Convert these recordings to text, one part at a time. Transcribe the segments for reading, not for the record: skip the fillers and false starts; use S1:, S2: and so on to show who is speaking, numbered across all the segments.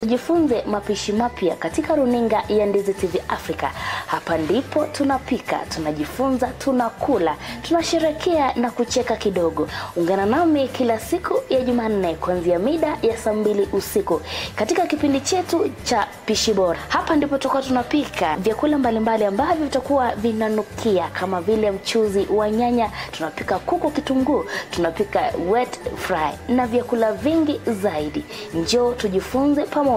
S1: Tujifunze mapishi mapya katika runinga ya Ndizi TV Africa. Hapa ndipo tunapika, tunajifunza, tunakula, tunasherekea na kucheka kidogo. Ungana nami kila siku ya Jumanne kuanzia mida ya saa 2 usiku katika kipindi chetu cha Pishi Bora. Hapa ndipo tutakuwa tunapika vyakula mbalimbali ambavyo vitakuwa vinanukia kama vile mchuzi wa nyanya, tunapika kuku kitunguu, tunapika wet fry na vyakula vingi zaidi. Njoo tujifunze pamoja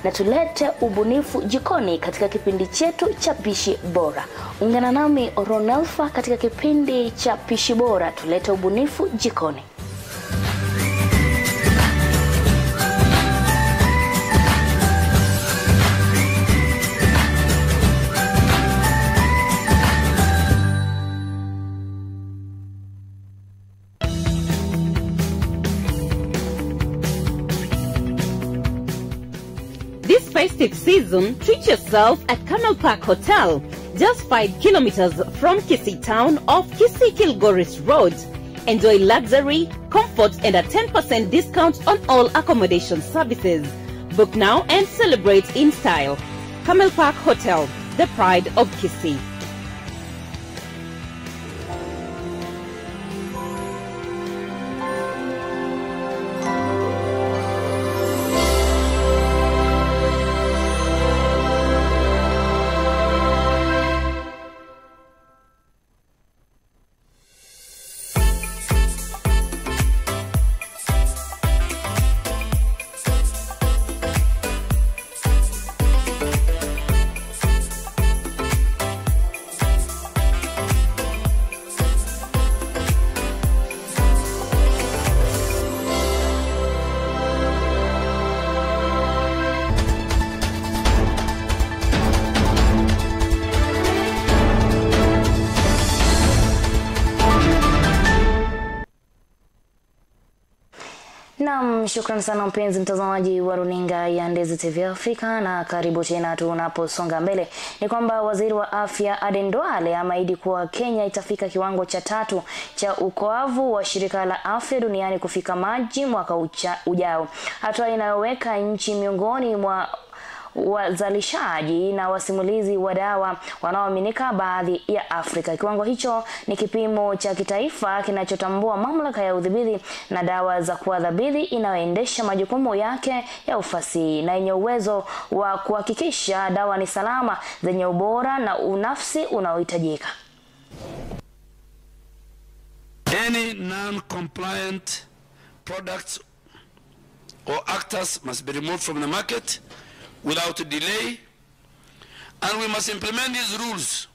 S1: na tulete ubunifu jikoni katika kipindi chetu cha Pishi Bora. Ungana nami Ronelfa katika kipindi cha Pishi Bora, tulete ubunifu jikoni.
S2: This festive season, treat yourself at Camel Park Hotel, just 5 kilometers from Kisii Town off Kisii Kilgoris Road. Enjoy luxury, comfort and a 10% discount on all accommodation services. Book now and celebrate in style. Camel Park Hotel, the pride of Kisii.
S1: Naam, shukran sana mpenzi mtazamaji wa runinga ya Ndizi TV Africa, na karibu tena tunaposonga mbele. Ni kwamba waziri wa afya Aden Duale ameahidi kuwa Kenya itafika kiwango cha 3 cha ukoavu wa shirika la afya duniani kufika Machi mwaka ujao. Hatua inayoweka nchi miongoni mwa wazalishaji na wasimulizi wa dawa wanaoaminika baadhi ya Afrika. Kiwango hicho ni kipimo cha kitaifa kinachotambua mamlaka ya udhibiti na dawa za kuadhibiti inayoendesha majukumu yake ya ufasihi na yenye uwezo wa kuhakikisha dawa ni salama, zenye ubora na unafsi unaohitajika.
S3: Any non-compliant products or actors must be removed from the market without delay, and we must implement these rules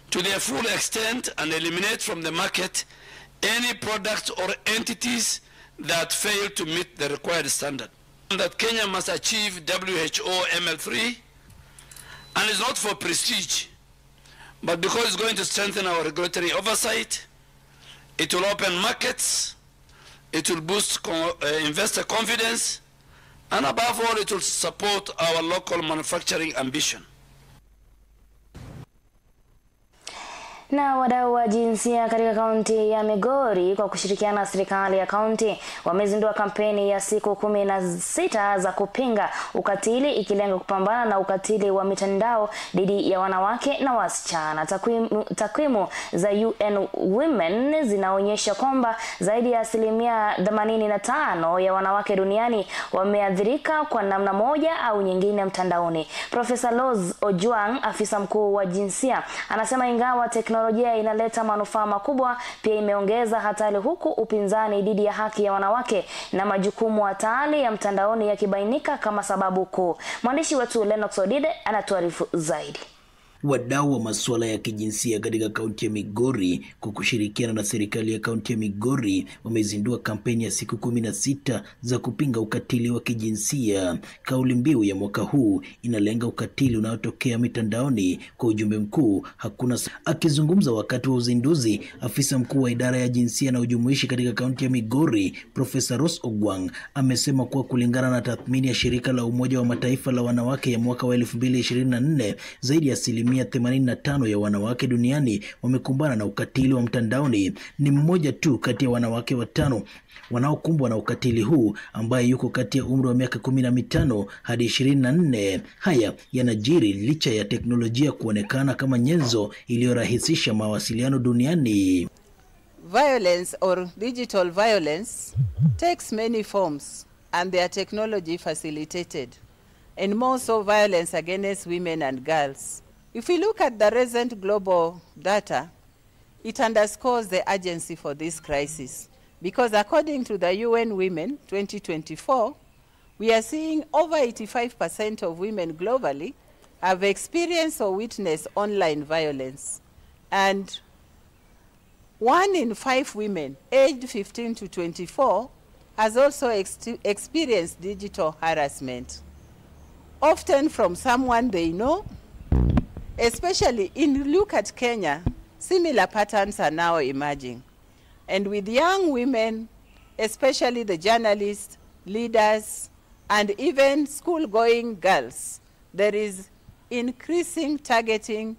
S3: to their full extent and eliminate from the market any products or entities that fail to meet the required standard. That Kenya must achieve WHO ML3, and it's not for prestige, but because it's going to strengthen our regulatory oversight, it will open markets, it will boost investor confidence, and above all, it will support our local manufacturing ambition.
S1: Na wadau wa jinsia katika kaunti ya Migori kwa kushirikiana na serikali ya kaunti wamezindua kampeni ya siku 16 za kupinga ukatili, ikilenga kupambana na ukatili wa mitandao dhidi ya wanawake na wasichana. Takwimu za UN Women zinaonyesha kwamba zaidi ya 85% ya wanawake duniani wameathirika kwa namna moja au nyingine mtandaoni. Profesa Loz Ojwang, afisa mkuu wa jinsia, anasema ingawa teknolojia inaleta manufaa makubwa, pia imeongeza hatari, huku upinzani dhidi ya haki ya wanawake na majukumu hatari ya mtandaoni yakibainika kama sababu kuu. Mwandishi wetu Lennox Odide anatuarifu zaidi.
S4: Wadau wa masuala ya kijinsia katika kaunti ya Migori kwa kushirikiana na serikali ya kaunti ya Migori wamezindua kampeni ya siku 16 za kupinga ukatili wa kijinsia. Kauli mbiu ya mwaka huu inalenga ukatili unaotokea mitandaoni kwa ujumbe mkuu hakuna. Akizungumza wakati wa uzinduzi, afisa mkuu wa idara ya jinsia na ujumuishi katika kaunti ya Migori, Profesa Rose Ogwang, amesema kuwa kulingana na tathmini ya shirika la Umoja wa Mataifa la wanawake ya mwaka wa 2024, zaidi ya 85% ya wanawake duniani wamekumbana na ukatili wa mtandaoni. Ni mmoja tu kati ya wanawake 5 wanaokumbwa na ukatili huu ambaye yuko kati ya umri wa miaka 15 hadi 24. Haya yanajiri licha ya teknolojia kuonekana kama nyenzo iliyorahisisha mawasiliano duniani.
S5: Violence or digital violence takes many forms and their technology facilitated, and more so violence against women and girls. If we look at the recent global data, it underscores the urgency for this crisis, because according to the UN Women 2024, we are seeing over 85% of women globally have experienced or witnessed online violence, and 1 in 5 women aged 15 to 24 has also experienced digital harassment, often from someone they know. Especially in look at Kenya, similar patterns are now emerging. And with young women, especially the journalists, leaders, and even school-going girls, there is increasing targeting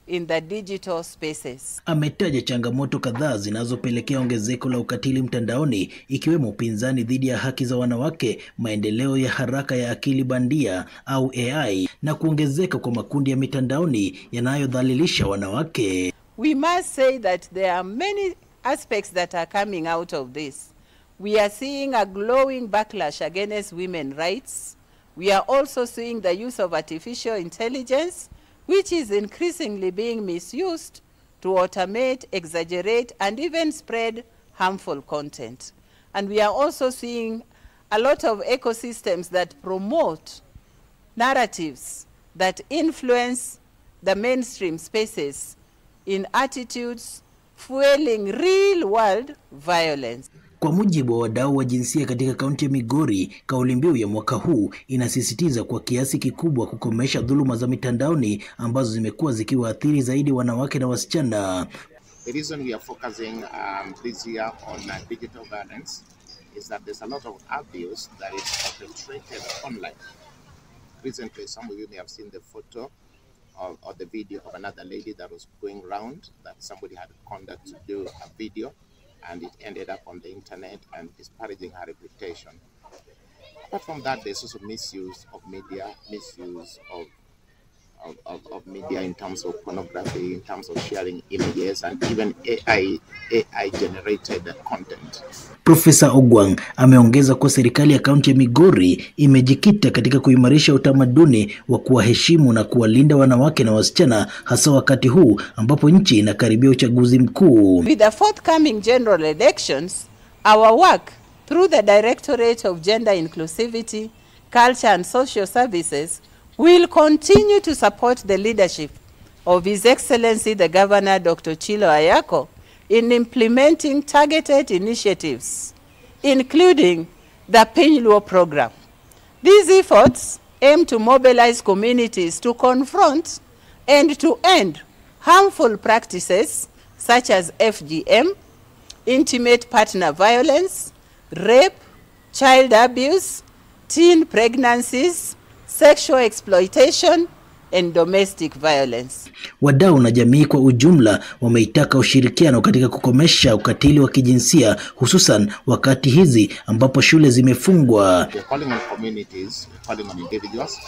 S5: in the digital spaces.
S4: Ametaja changamoto kadhaa zinazopelekea ongezeko la ukatili mtandaoni, ikiwemo upinzani dhidi ya haki za wanawake, maendeleo ya haraka ya akili bandia au AI, na kuongezeka kwa makundi ya mitandaoni yanayodhalilisha wanawake.
S5: We must say that there are many aspects that are coming out of this. We are seeing a glowing backlash against women's rights. We are also seeing the use of artificial intelligence, which is increasingly being misused to automate, exaggerate, and even spread harmful content. And we are also seeing a lot of ecosystems that promote narratives that influence the mainstream spaces in attitudes fueling real-world violence.
S4: Kwa mujibu wa wadau wa jinsia katika kaunti ya Migori, kauli mbiu ya mwaka huu inasisitiza kwa kiasi kikubwa kukomesha dhuluma za mitandaoni ambazo zimekuwa zikiwaathiri zaidi wanawake na wasichana.
S6: The reason we are focusing this year on digital violence is that there's a lot of abuse that is perpetrated online. Recently, some of you may have seen the photo or the video of another lady that was going round that somebody had conduct to do a video, and it ended up on the internet and disparaging her reputation. Apart from that, there's also misuse of media, misuse of media in terms of pornography, in terms of sharing images, and even AI generated content.
S4: Profesa Ogwang ameongeza kuwa serikali ya kaunti ya Migori imejikita katika kuimarisha utamaduni wa kuwaheshimu na kuwalinda wanawake na wasichana, hasa wakati huu ambapo nchi inakaribia uchaguzi mkuu.
S5: With the forthcoming general elections, our work through the Directorate of Gender Inclusivity, Culture and Social Services will continue to support the leadership of His Excellency the Governor Dr. Chilo Ayako in implementing targeted initiatives, including the Piny Luo program. These efforts aim to mobilize communities to confront and to end harmful practices such as FGM, intimate partner violence, rape, child abuse, teen pregnancies, sexual exploitation, and domestic violence.
S4: Wadau na jamii kwa ujumla wameitaka ushirikiano katika kukomesha ukatili wa kijinsia, hususan wakati hizi ambapo shule zimefungwa.
S6: We are calling on communities, we are calling on individuals,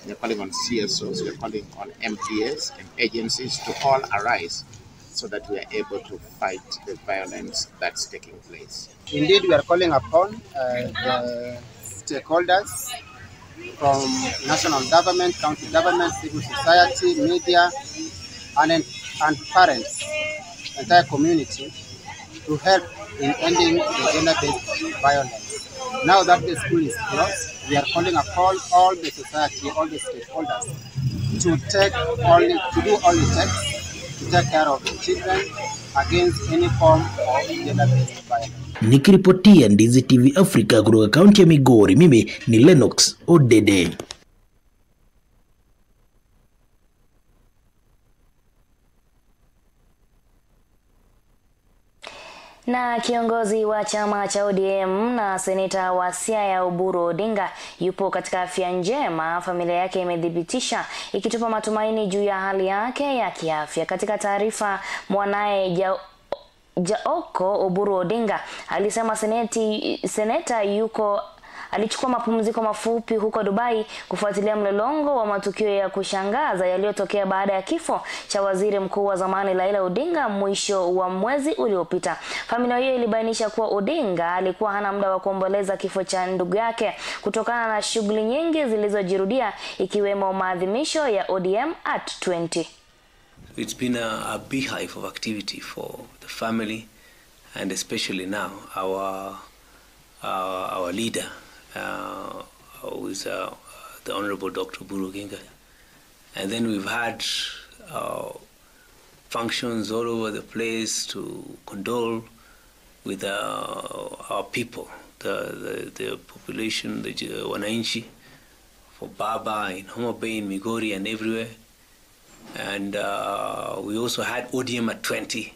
S6: we are calling on CSOs, we are calling on MPAs and agencies to all arise so that we are able to fight the violence that's taking place.
S7: Indeed, we are calling upon the stakeholders from national government, county government, civil society, media, and parents, entire community, to help in ending the gender-based violence. Now that the school is closed, we are calling upon all the society, all the stakeholders, to do all it takes to take care of the children against any form of gender-based violence.
S4: Nikiripotia Ndizi TV Africa kutoka kaunti ya Migori, mimi ni Lennox Odede.
S1: Na kiongozi wa chama cha ODM na seneta wa Siaya Oburu Odinga yupo katika afya njema, familia yake imethibitisha, ikitupa matumaini juu ya hali yake ya kiafya. Katika taarifa, mwanae Jaoko Oburu Odinga alisema seneta yuko alichukua mapumziko mafupi huko Dubai kufuatilia mlolongo wa matukio ya kushangaza yaliyotokea baada ya kifo cha waziri mkuu wa zamani Raila Odinga mwisho wa mwezi uliopita. Familia hiyo ilibainisha kuwa Odinga alikuwa hana muda wa kuomboleza kifo cha ndugu yake kutokana na shughuli nyingi zilizojirudia ikiwemo maadhimisho ya ODM at 20.
S8: It's been a beehive of activity for the family, and especially now our leader, who is the Honorable Dr. Oburu Oginga. And then we've had functions all over the place to condole with our people, the population, the wananchi, for Baba in Homa Bay, in Migori and everywhere. And we also had ODM at 20.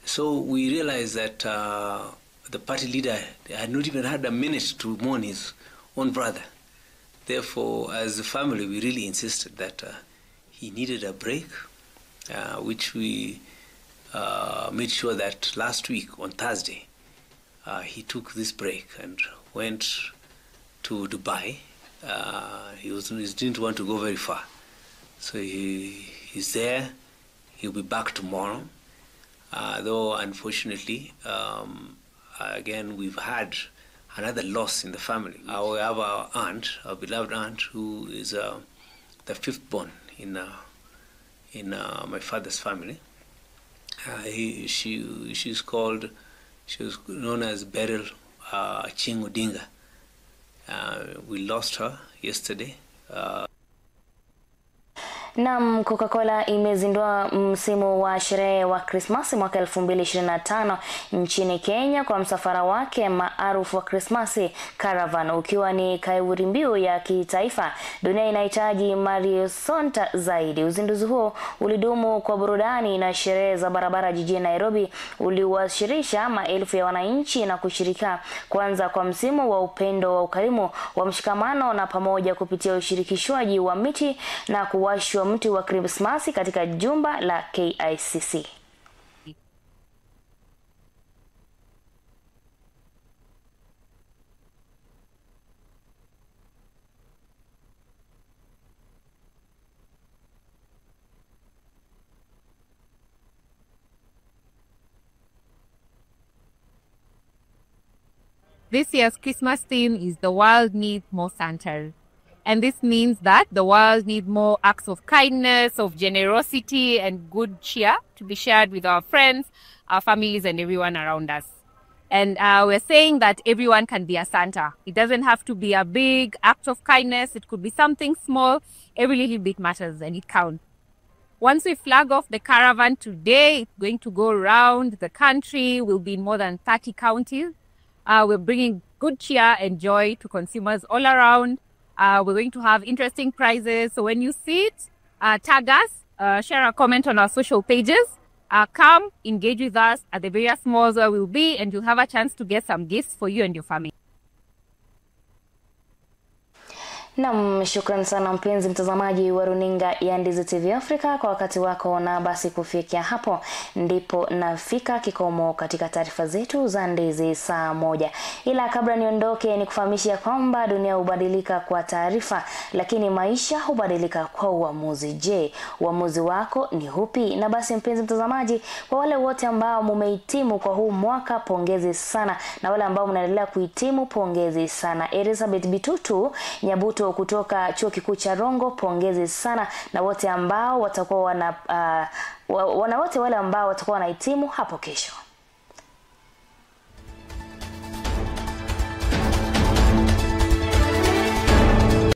S8: So we realized that the party leader had not even had a minute to mourn his own brother. Therefore, as a family, we really insisted that he needed a break, which we made sure that last week on Thursday, he took this break and went to Dubai. He didn't want to go very far. So he's there. He'll be back tomorrow. Though, unfortunately, again, we've had another loss in the family. We have our aunt, our beloved aunt, who is the fifth born in my father's family. She was known as Beryl Achieng Odinga. We lost her yesterday.
S1: Naam, Coca-Cola imezindua msimu wa sherehe wa Krismasi mwaka 2025 nchini Kenya kwa msafara wake maarufu wa Krismasi Caravan, ukiwa ni kauli mbiu ya kitaifa dunia inahitaji Mario Sonta zaidi. Uzinduzi huo ulidumu kwa burudani na sherehe za barabara jijini Nairobi, uliwashirisha maelfu ya wananchi na kushirika kwanza kwa msimu wa upendo wa ukarimu wa mshikamano na pamoja kupitia ushirikishwaji wa miti na kuwashwa mti wa Krismasi katika jumba la KICC.
S9: This year's Christmas theme is the world needs more Santas. And this means that the world needs more acts of kindness, of generosity, and good cheer to be shared with our friends, our families, and everyone around us. And we're saying that everyone can be a Santa. It doesn't have to be a big act of kindness. It could be something small. Every little bit matters and it counts. Once we flag off the caravan today, it's going to go around the country. We'll be in more than 30 counties. We're bringing good cheer and joy to consumers all around. We're going to have interesting prizes. So when you see it, tag us, share a comment on our social pages. Come, engage with us at the various malls where we'll be, and you'll have a chance to get some gifts for you and your family.
S1: Naam, shukran sana mpenzi mtazamaji wa runinga ya Ndizi TV Africa kwa wakati wako, na basi kufikia hapo ndipo nafika kikomo katika taarifa zetu za Ndizi saa 1. Ila kabla niondoke nikufahamisha kwamba dunia hubadilika kwa taarifa, lakini maisha hubadilika kwa uamuzi. Je, uamuzi wako ni upi? Na basi mpenzi mtazamaji, kwa wale wote ambao mumehitimu kwa huu mwaka, pongezi sana, na wale ambao mnaendelea kuhitimu, pongezi sana. Elizabeth Bitutu Nyabuto kutoka Chuo Kikuu cha Rongo, pongezi sana, na wote ambao watakuwa wana wote wale ambao watakuwa wanahitimu hapo kesho.